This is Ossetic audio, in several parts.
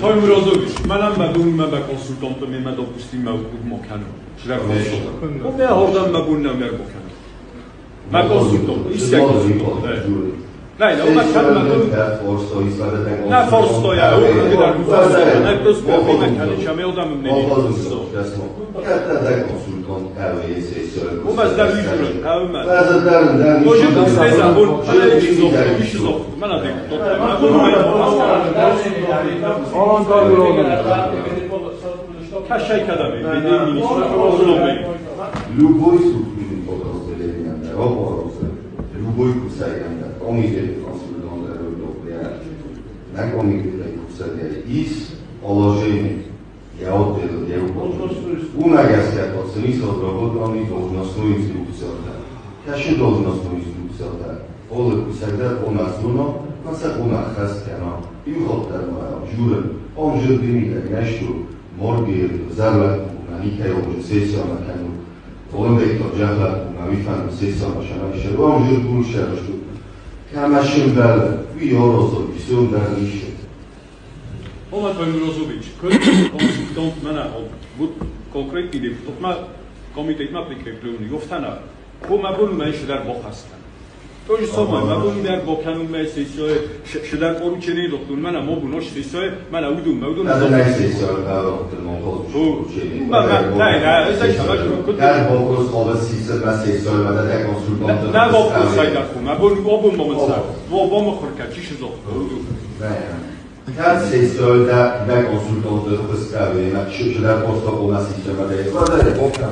Тоймурозович, мӕнӕн мӕ бон мӕ консультанты мемӕ допустим мӕ ма кӕнын. Мӕ хордӕн мӕ бон нӕу мӕ кӕнын. Мӕ консультант, искӕй консультант. Nej, no, mä Na forstoja, Любой суд подразделения, любой кусайганда, комитет на комитете кусайга из положения я отдел я Унагасья разработанный должностную инструкцию. Каши должностную инструкцию. Олы кусайда оназуно, наса онахаскано, имхоттар журе, он же димида няшу, морги зарла на никай сессия на кану. Олымбекто жахла на вифан сессия на шана он же дулша что Камашин ви орозо висун дар нише. Ома Тоймурозович, консультант мана конкретный депутатма комитетма прикреплённый ёфтана. Хо ма бун ма шидар бохастан. То же самое, ма бун мер боканун ма сессия шидар поручение доктор мана мо бунош сессия мана уйду ма уйду. Надо на сессия доктор ма ма не не это шама Дар вопрос холесиса на сессия ма да консультант. На вопрос сайда ху ма бун обун момент во во мохрка чи шизо. Не. Дар сессия да да консультант хоставе на шидар просто у нас система да да бокан.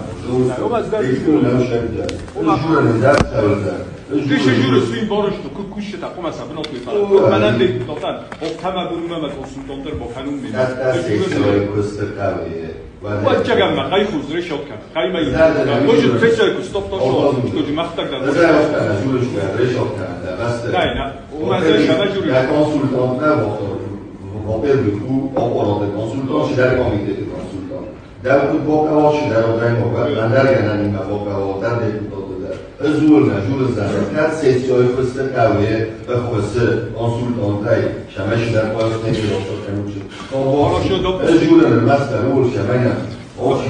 Киши журы свин борышто кукушта комаса бнотли фара. Манан депутатан офтама бунма консультантер боканун ме. Да сессия хоставе. Вачагама қай хузре шотка. Қай ма. Может сессия стоп то шо. Что махтак да. Да журы шотка да. Да, на. У нас шама журы. Да консультант на во-первых, аппарат консультант, шидар комитет консультант. Да бокава шидар одрай мога, нандаргана нима бокава дар депутат да. Зурна жур зара, кат сессия хосте каве, хосте консультант шама шидар пост не Хорошо, жур мастер ур шамана.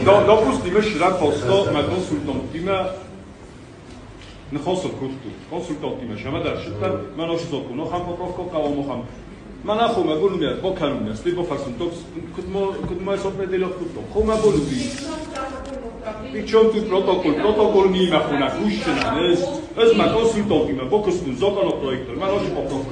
Допустим, шидар посто ма консультант тима нхосо куту. Консультант тима шама дар шидар ман ошзо куно хам поправка кава мохам. Мана хо ма бун ме боканун ме сли бофасун токс кудмо кудмо эс определёт кутто. Хо ма бун Причем тут протокол, протокол не има хуна, кушчена, ez, ez ma konsultant ima, bokosmun законопроект, ма носи поправка.